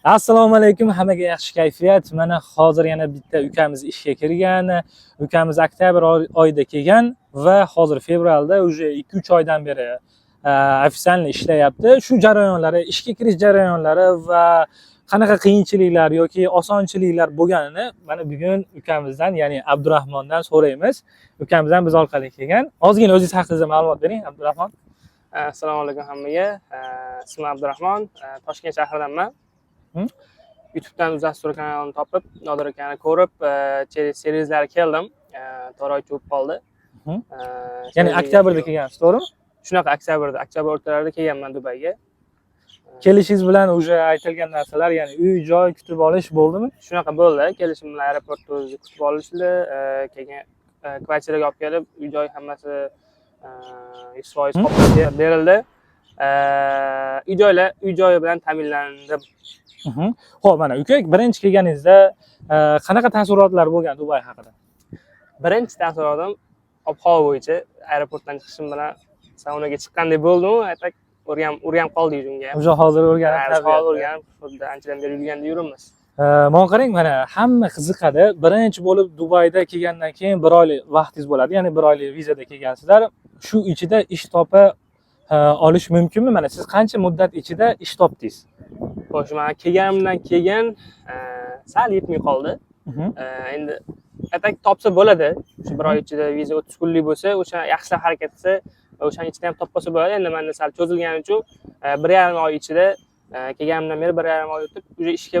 Assalomu alaykum, hammaga yaxshi kayfiyat. Mana hozir yana bitta ukamiz ishga kirgan. Ukamiz oktyabr oyida kelgan va hozir fevralda уже 2-3 oydan beri официально ishlayapti. Shu jarayonlari, ishga kirish jarayonlari va qanaqa qiyinchiliklar yoki osonchiliklar bo'lganini mana bugun ukamizdan, ya'ni Abdurahmondan so'raymiz. Ukamiz ham biz orqali kelgan. Ozgina o'zingiz haqingizda ma'lumot bering, Abdurahmon. Assalomu alaykum hammaga. Ismim Abdurahmon, Toshkent shahridanman. YouTubedan Uzastur kanalini topib, Nodir akani ko'rib, через servislarga keldim. 4 oycha bo'lib qoldi. Ya'ni oktyabrda kelgansiz, to'g'rimi? Shunaqa, oktyabrda, oktyabr o'rtalarida kelganman Dubayga. Kelishingiz bilan уже aytilgan narsalar, ya'ni uy, joy kutib olish bo'ldimi? Shunaqa bo'ldi. Kelishim bilan aeroportda o'zi kutib olishdi. Keyin kvartiraga olib kelib, uy joy hammasi 100% qoplab berildi. Uy joylar, uy joyi bilan ta'minlandim. Xo'p, mana uka, birinchi kelganingizda qanaqa taassurotlar bo'lgan Dubay haqida? Birinchi taassurotim ob-havo bo'yicha. Aeroportdan chiqishim bilan saunaga chiqqandek bo'ldim, так o'rganib qoldik shunga. Уже hozir o'rganib Ha, tabiat. Hozir o'rganib, xuddi anchadan beri yurganda yuribmiz. Mana qarang, mana hamma qiziqadi. Birinchi bo'lib Dubayda kelgandan keyin bir oylik vaqtingiz bo'ladi, ya'ni bir oylik vizada kelgansizlar. Shu ichida ish topa olish mumkinmi? Mana siz qancha muddat ichida ish topdingiz? Xo'sh, man kelganimdan keyin sal yetmay qoldi. Endi так topsa bo'ladi. Shu bir oy ichida viza 30 kunlik bo'lsa, o'sha yaxshilab harakat qilsa, o'shani ichida ham topib olsa bo'ladi. Endi manda sal cho'zilgani uchun 1,5 oy ichida, kelganimdan beri 1,5 oy o'tib, уже ishga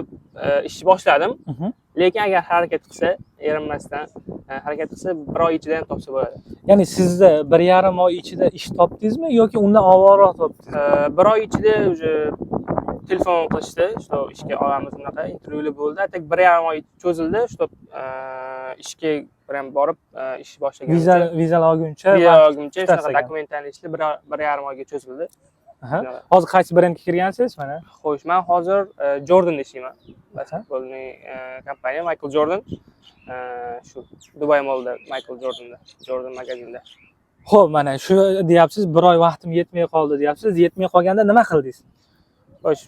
ishni boshladim. Lekin agar harakat qilsa, erinmasdan harakat qilsa, bir oy ichida ham topsa bo'ladi. Ya'ni sizda 1,5 oy ichida ish topdingizmi yoki undan avvalroq topdingizmi? Bir oy ichida уже telefon qilishdi, что ishga olamiz, unaqa intervyular bo'ldi. Так 1,5 oy cho'zildi, что ishga prям borib ish boshlaguncha. Viza olguncha Viza vaqt olguncha tutasiz shunaqa ekan. Документальный ishlar 1,5 oyga cho'zildi. Shunaqa. Hozir qaysi brendga kirgansiz mana? Xo'sh, man hozir Jordanda ishlayman. Баскетбольный kompaniya Michael Jordan. Shu Dubai Mallda, Michael Jordanda, Jordan magazinda. Xo'p, mana shu deyapsiz, bir oy vaqtim yetmay qoldi deyapsiz. Yetmay qolganda nima qildingiz? Xo'sh,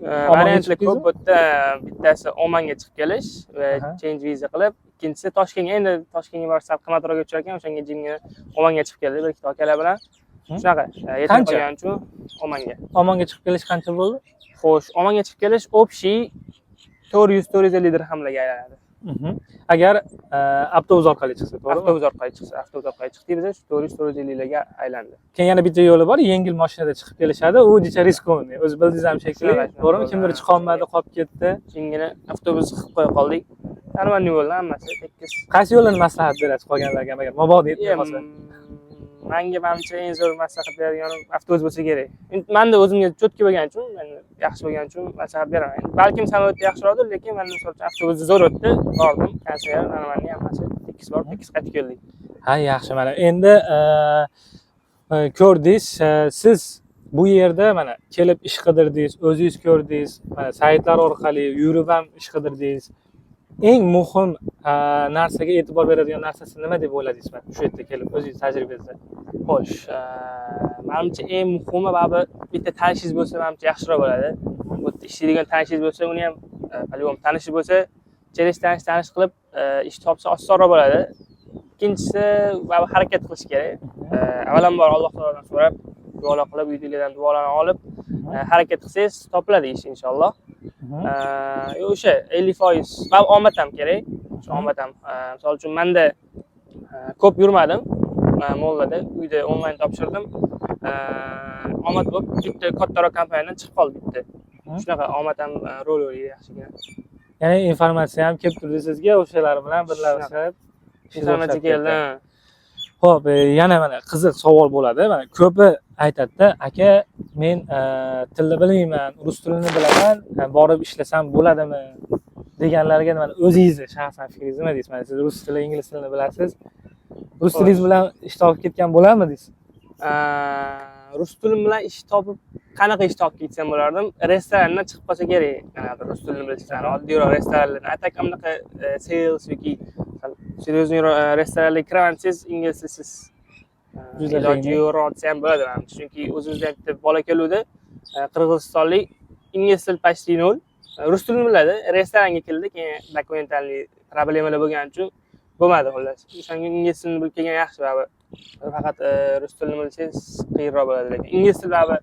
Omonga variantlar ko'p chiqdingizmi? Bu yerda bittasi Omanga chiqib kelish va change viza qilib, ikkinchisi Toshkentga. Endi Toshkentga borish sal qimmatroqga tushar ekan, o'shanga jimgina Omanga chiqib keldi bir ikkita akalar bilan. Shunaqa, yetmay Qancha? qolgani uchun Omanga. Omonga chiqib kelish qancha bo'ldi? Xo'sh, Omanga chiqib kelish общий 400-450 dirhamlarga aylanadi. Agar avtobus orqali chiqsa, to'g'rimi? Avtobus orqali chiqsa, avtobus orqali chiqdik biz, shu 400-450 larga aylandi. Keyin yana bitta yo'li bor, yengil mashinada chiqib kelishadi. U jicha рискованный. O'zi bildingiz ham shekilli, Shunaqa, to'g'rimi? shunaqa. Kimdir chiqolmadi, qolib ketdi. Keyingina avtobus qilib qo'ya qoldik. Нормальный bo'ldi hammasi, tekis. Qaysi yo'lini maslahat berasiz qolganlarga, agar mabodo yetmay qolsa? Manga, manimcha, eng zo'r maslahat beradiganim avtobus bo'lsa kerak. Endi manda o'zimga чётко bo'lgani uchun, men yaxshi bo'lgani uchun maslahat beraman. Endi balkim samolyotda yaxshiroqdir, lekin manda misol uchun avtobus zo'r o'tdi. Bordim, konser, нормальный, hammasi tekis borib, tekis qaytib keldik. Ha, yaxshi, mana endi ko'rdingiz, siz bu yerda mana kelib ish qidirdingiz, o'zingiz ko'rdingiz, mana saytlar orqali yurib ham ish qidirdingiz. Eng muhim narsaga e'tibor beradigan narsasi nima deb o'yladingiz mana shu yerda kelib o'zingiz tajribangizda? Xo'sh, manimcha, eng muhimi baribir bitta tanishingiz bo'lsa, manimcha, yaxshiroq bo'ladi. Bu yerda ishlaydigan tanishingiz bo'lsa, uni ham по-любому tanishi bo'lsa, через tanish tanish qilib ish topsa osonroq bo'ladi. Ikkinchisi, baribir harakat qilish kerak. Avvalambor Alloh taolodan so'rab, duolar qilib, uydagilardan duolarni olib, harakat qilsangiz topiladi ish, inshaalloh. O'sha 50% va omad ham kerak. O'sha omad ham. Misol uchun, manda ko'p yurmadim. Mollada uyda onlayn topshirdim. Omad bo'lib bitta kattaroq kompaniyadan chiqib qoldi bitta. Shunaqa omad ham rol o'ynaydi yaxshigina. Ya'ni informatsiya ham kelib turdi sizga, o'shalar bilan birlashib ishingiz Informatsiya o'xshab keldi. ketdi. Xo'p, yana mana qiziq savol bo'ladi. Mana ko'pi aytadida, aka, men tilni bilmayman, rus tilini bilaman, borib ishlasam bo'ladimi deganlarga mana o'zingizni shaxsan fikringiz nima deysiz? Mana siz rus tili, ingliz tilini bilasiz. Rus tilingiz bilan ish topib ketgan bo'larmidingiz? Rus tilim bilan ish topib, qanaqa ish topib ketsam bo'lardim? Restorandan chiqib qolsa kerak. Qanaqadir rus tilini bilishdan, oddiyroq restoranlardan. А так bunaqa sales yoki серьезный restoranlarga kiraman desangiz, ingliz tilsiz Juda iloji qiyin. yo'qroq desa ham bo'ladi manimcha. Chunki o'zimizda bitta bola keluvdi, qirg'izistonlik, ingliz tili почти nol. Rus tilini biladi, restoranga keldi, keyin документальный problemalar bo'lgani uchun bo'lmadi, xullas. O'shanga ingliz tilini bilib kelgan yaxshi baribir. Faqat rus tilini bilsangiz qiyinroq bo'ladi, lekin ingliz tili baribir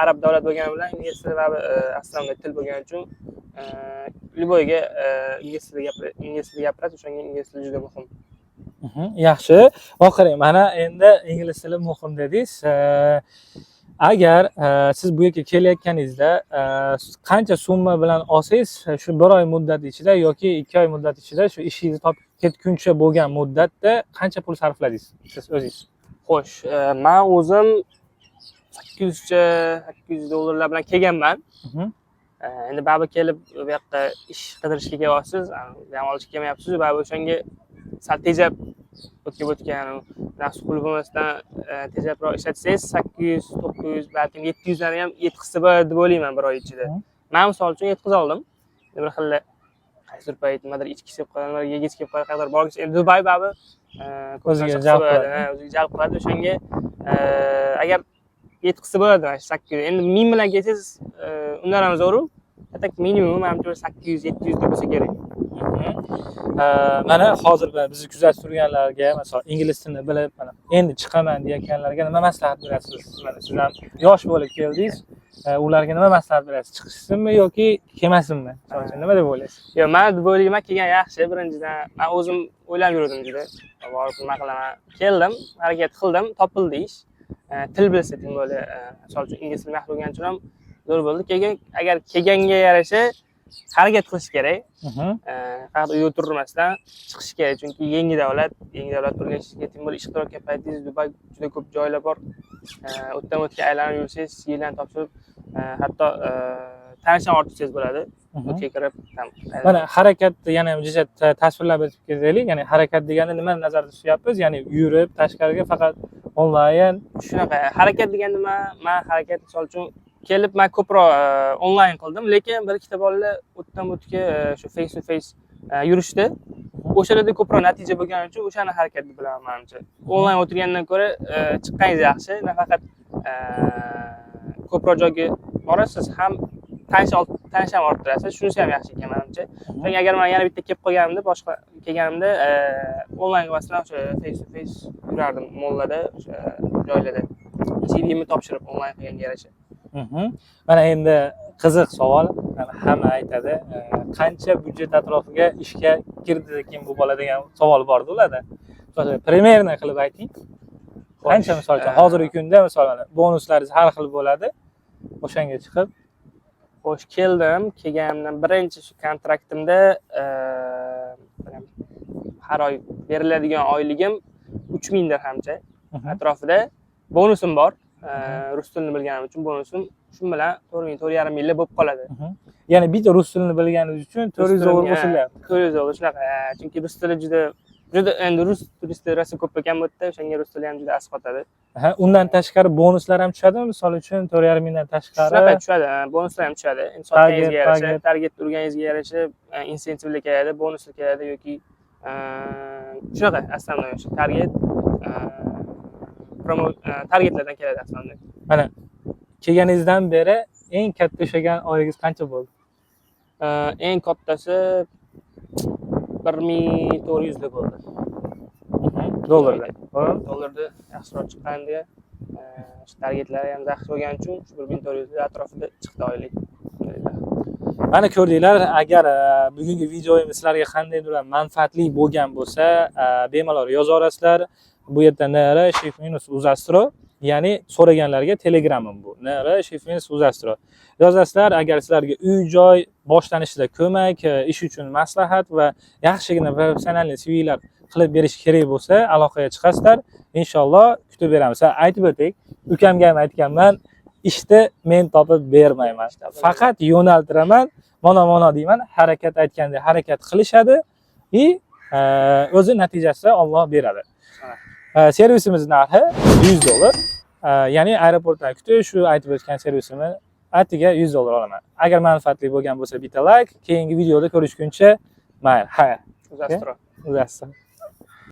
arab davlat bo'lgani bilan ingliz tili baribir основной til bo'lgani uchun любой ga ingliz tilida gapirasiz, o'shanga ingliz tili juda muhim. Yaxshi. Oxiring, mana endi ingliz tili muhim dedingiz. Agar siz bu yerga kelayotganingizda qancha summa bilan olsangiz, shu bir oy muddat ichida yoki 2 oy muddat ichida shu ishingizni topib ketguncha bo'lgan muddatda qancha pul sarfladingiz siz o'zingiz? Xo'sh, man o'zim 800cha, 800 dollarlar bilan kelganman. Endi baribir kelib bu yoqqa ish qidirishga kelyapsiz, dam olishga kelmayapsiz, baribir o'shanga sal tejab o'tga o'tgan nafs pul bo'lmasdan tejabroq ishlatsangiz 800, 900, balkim 700larni ham yetkazsa bo'ladi deb o'ylayman bir oy ichida. Man misol uchun yetkazib oldim. Endi bir xil qaysidir payt nimadir ichgisi kelib qoladi, nimadir yegisi kelib qoladi, qayerdir borgisi, endi Dubay baribir ko'p O'ziga narsa qilsa jalb bo'ladi, qiladi. Ha, o'ziga jalb qiladi. O'shanga agar yetkazsa bo'ladi mana shu 800. Endi 1000 bilan kelsangiz undan ham zo'ru. Так minimum manimcha bir 800, 700 bo'lsa kerak. Mana hozir bizni kuzatib turganlarga, masalan, ingliz tilini bilib, mana endi chiqaman deyotganlarga nima maslahat berasiz? Mana siz ham yosh bo'lib keldingiz, ularga nima maslahat berasiz? Chiqishsinmi yoki kelmasinmi? Misol uchun, nima deb o'ylaysiz? Yo'q, man deb o'ylayman, kelgan yaxshi. Birinchidan, man o'zim o'ylab yurdim juda. Borib nima qilaman? Keldim, harakat qildim, topildi ish. Til bilsa, тем более, misol uchun ingliz tilini yaxshi bo'lgani uchun ham zo'r bo'ldi. Keyin agar kelganga yarasha harakat qilish kerak. Faqat uyda o'tirmasdan chiqish kerak, chunki yangi davlat, yangi davlat o'rganishga, тем более ish qidirayotgan paytingiz Dubay juda ko'p joylar bor. O'tdan o'tga aylanib yursangiz, CVlarni topshirib, hatto tanish ham orttirsangiz bo'ladi. O'tga kirib, tam, Mana harakatni yana ham jihat tasvirlab o'tib ketaylik. Ya'ni harakat deganda nimani nazarda tutyapmiz? Ya'ni yurib tashqariga, faqat onlayn? Shunaqa harakat deganda man harakat, misol uchun, kelib man ko'proq onlayn qildim, lekin bir ikkita bolalar o'tdan o'tga shu face to face yurishdi. O'shalarda ko'proq natija bo'lgani uchun o'shani harakat deb bilaman manimcha. Onlayn o'tirgandan ko'ra chiqqaningiz yaxshi. Nafaqat ko'proq joyga borasiz, ham tanish ham orttirasiz. Shunisi ham yaxshi ekan manimcha. Chunki agar man yana bitta kelib qolganimda, boshqa kelganimda onlayn qilmasdan o'sha face to face yurardim mollarda, o'sha joylarda. CVimni topshirib onlayn qilganga yarasha. Mana endi qiziq savol. Mana hamma aytadi, qancha byudjet atrofiga ishga kirdi ekan bu bola degan savol borda ularda. Misol uchun, примерно qilib ayting. Qancha, misol uchun, hozirgi kunda, misol, mana bonuslaringiz har xil bo'ladi. O'shanga chiqib. Xo'sh, keldim. Kelganimdan birinchi shu kontraktimda har oy beriladigan oyligim 3000 dirhamcha atrofida. Bonusim bor. Rus tilini bilganim uchun bonusim, shu bilan 4000, 4,5 minglar bo'lib qoladi. Ya'ni bitta rus tilini bilganingiz uchun 400 Rus dollar tilini, qo'shilyapti. 400 dollar shunaqa. Chunki rus tili juda juda, endi rus turistlar rosa ko'p ekan bu yerda, o'shanga rus tili ham juda asqotadi. Aha, undan tashqari bonuslar ham tushadimi? Misol uchun, 4,5 mingdan tashqari. Shunaqa tushadi, ha, bonuslar ham tushadi. Endi sotganingizga Target, yarasha, target. Target urganingizga yarasha insentivlar keladi, bonuslar keladi yoki shunaqa основной o'sha target, promo targetlardan keladi основной. Mana kelganingizdan beri eng katta ushlagan oyligingiz qancha bo'ldi? Eng kattasi 1400 bo'ldi. Dollarda. Dollarda yaxshiroq chiqqandi. Shu targetlari ham yaxshi bo'lgani uchun shu 1400 atrofida chiqdi oylik. Alhamdulillah. Mana ko'rdinglar, agar bugungi videomiz sizlarga qandaydir manfaatli bo'lgan bo'lsa, bemalol yoza. Bu yerda NR Shift minus Uzastro, ya'ni so'raganlarga Telegramim bu. NR Shift minus Uzastro. Yozasizlar, agar sizlarga uy joy boshlanishida ko'mak, ish uchun maslahat va yaxshigina professional CVlar qilib berish kerak bo'lsa, aloqaga chiqasizlar. Inshaalloh kutib beramiz. Ha, aytib o'ting, ukamga ham aytganman, ishni men topib bermayman. Ish topib Faqat yo'naltiraman, mana mana deyman, harakat aytgandek harakat qilishadi и o'zi natijasini Alloh beradi. Servisimiz narxi 100 dollar. Ya'ni aeroportdan kutish, shu aytib o'tgan servisimni atiga 100 dollar olaman. Agar manfaatli bo'lgan bo'lsa, bitta like, keyingi videoda ko'rishguncha mayli, xayr. Uzastro. Uzatsin.